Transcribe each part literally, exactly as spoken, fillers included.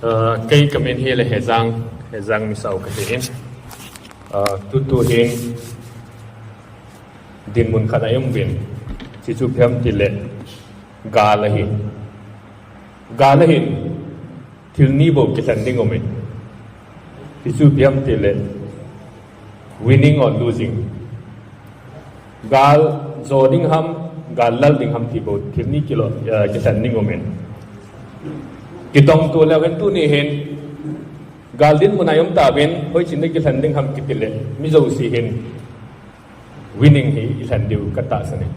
Uh, kei kamin hi le Hejang, Hejang Misao kahi in. Uh, tutu hin dinmun khat a um uvin. Chuchu ipi ham tile gal ahi. Gal ahin thil ni bou kilhen ding umin. Chuchu ipi ham tile winning or losing. Gal jo ding ham, gal lal ding ham ti bou thil ni kilo, uh, kilhen ding umin. Kitong to leu hen tuni hin gal dinmun a i um tauvin, hoiche a kilhen ding ham kitile, mi jouse hin winning hi ilhen diu katahsan e.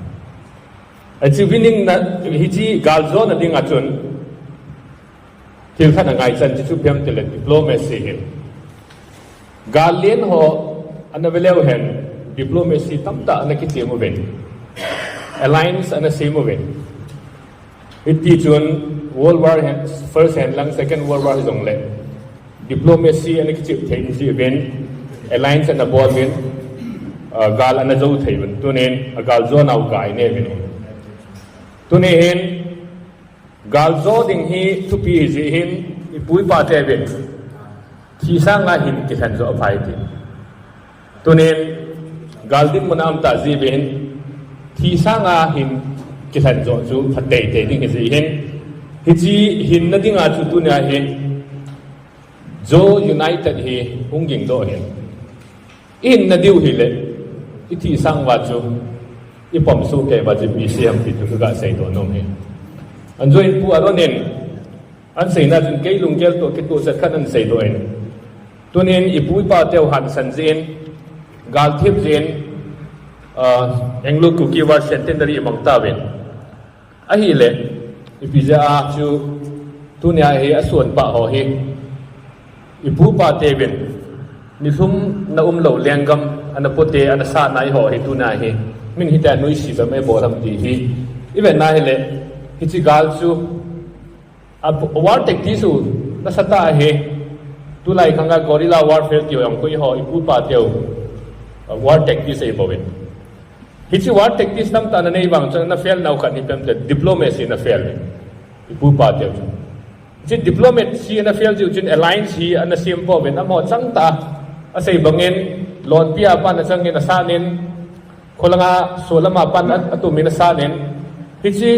Achu winning na, hiche gal jona dinga chun thil khat angaichan, chuchu ipi ham tile diplomacy hin. Gal len ho ana ve leu hen diplomacy tamtah ana kichem uvin. Alliance ana sem uvin. Hiti chun World War hen, First hen lang Second World War hijongle diplomacy ana kichem thei jeh uvin, alliance ana bol uvin, uh, gal ana jo thei uvin. Tunin agal jonau gal nei uvin. Tuni hin gal jo ding hi thupi hijeh hin ipu ipa teuvin thi sanga hin kilhen jo aphai ti. Tunin gal dinmun a um tah jeh uvin thi sanga hin kilhen jo chu pha teitei ding hijeh hin, hiche hinna dinga chu tunia hin Zo United hi hung gingdoh hin, i hinna diu hile i thi sang uva chu i pom soh kei uva chu ipi asem ti chu kaga seidoh nom e. Anjo in Pu Aaron in ahin seina chun kei lunggel toh kitoh chet khat ahin seidoh in, tunin ipu ipa teu hansan jeh in, galthip jeh in, ah, Anglo Kuki War Centenary imang tauvin. Ahile ipi jeh a chu tunia hi asonpah ho hi ipu ipa teuvin nilhum na umlou lenggam ana pote ana sah nai ho hi tunia hi min hitia nuisat bep a ibol ham ti hi i vet na hile, hiche gal chu a war tactics u nasatah ahi. Tulai khanga guerrilla warfare tiu jong koi ho ipu ipa teu, a, war tactics ahi bouvin. Hiche war tactics tamtah nanei vang chun na fail nau khat hi ipi ham tile diplomacy na fail in, ipu ipa teu chun. Hiche diplomacy ana fail jeh chun alliance hi ana sem pouvin, amaho changtah a asei bangin lonpi a pan achangin asanin, kholanga solama pan a, atumin asanin, hiche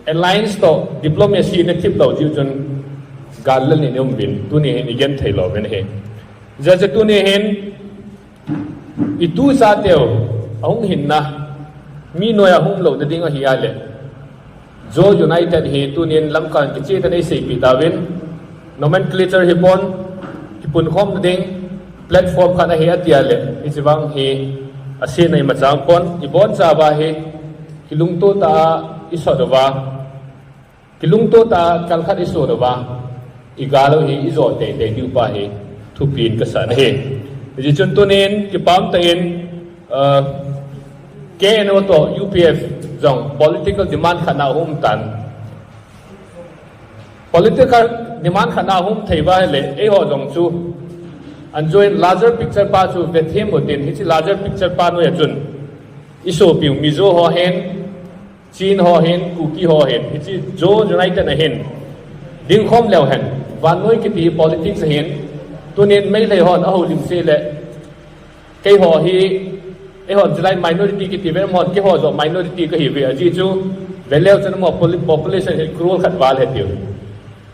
alliance toh diplomacy na thip lou jeh chun gal lal ni um uvin, tuni hin i genthei lou uvin ahi. Hijeh chun tuni hin itu icha teu ahung hinna, mi noiya hung louna ding ahi a le, Zo United hi tunin lamkai kicheh tah in eiseipeh tauvin, nomenclature hipon, kipunkhomna ding platform khat ahi ati a le, hiche vang hi asena imacha umpon, ibonchauva hi kilungto tah a isot uva, kilungto tah a kal khat isun uva, i gal u hi ijo teitei diu pa hi thupi in kasah ahi. Hijeh chun tunin kipah tah in, uh, K N O toh U P F jong political demand khat na ahung um tan. Political demand khat na ahung um thei uva ahile, eiho jong chu anjo in larger picture pa chu vethem utin, hiche larger picture pa noiya chun isopiu Mizo ho hin, Chin ho hin, Kuki ho hin, hiche Zo United na hin dingkhom leu hen, vannoi kiti hi politics ahin, tunin Meitei hon ahoulim seh le, keiho hi, eihon chulai minority kiti uve, amahon keiho joh minority kahiuve, ajeh chu veleu chun amaho poli-, population hi crore khat val ahi tiu.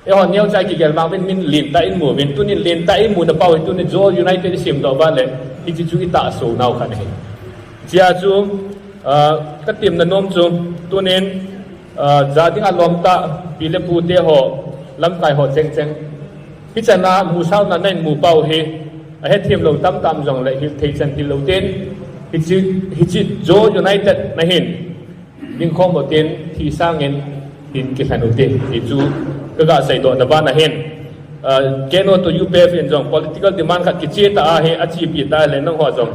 Eihon neocha kigel vang uvin min lentah in imu uvin, tunin lentah in imuna pau hi tunin Zo United isemdoh uva le, hiche chu itahsa nau khat ahi. Hichea chu, ah, katemna nom chu, tunin, ah, ja dinga lomtah pi le pu teho, lamkai ho chengcheng, hichan a musaona nahin mu pau hi, ahethem lou tamtah um jongle, hilthei chan hil lou tin, hiche, hiche Zo United na hin dingkhom utin, thi sangin hin kilhen ute, ti chu kaga seidohna ban ahin. Ah, K N O toh U P F in jong political demand khat kicheh tah a hi achepi tah le, nangho jong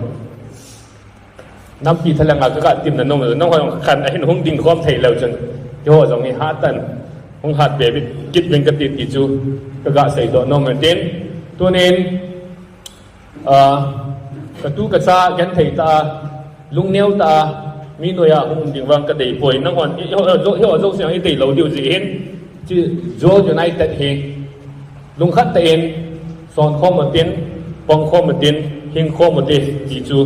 nampi thalheng a kaga temna nom, nangho jong khat ahin hung dingkhom thei leu chun, keiho jong hi hatah in hung hatbe kit uvin kati ti chu kaga seidoh nom in tin. Tunin, ah, katu kacha genthei tah a, lungneo tah a, mi noiya hung um ding vang kadei poi. Nanghon, eiho, eiho, eiho jouse jong idei lou diu jeh hin, hiche Zo United hi Lungkhat tah in, sonkhom utin, pangkhom utin, hingkhom utin, ti chu,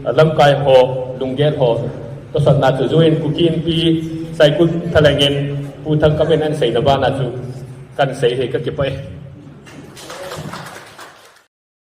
lamkai ho, lunggel ho, tahsanna chu, join Kuki Inpi, Saikul Thalheng in, Pu Thangkam in ahin seina bana chu, kahin sei hi kakipah e.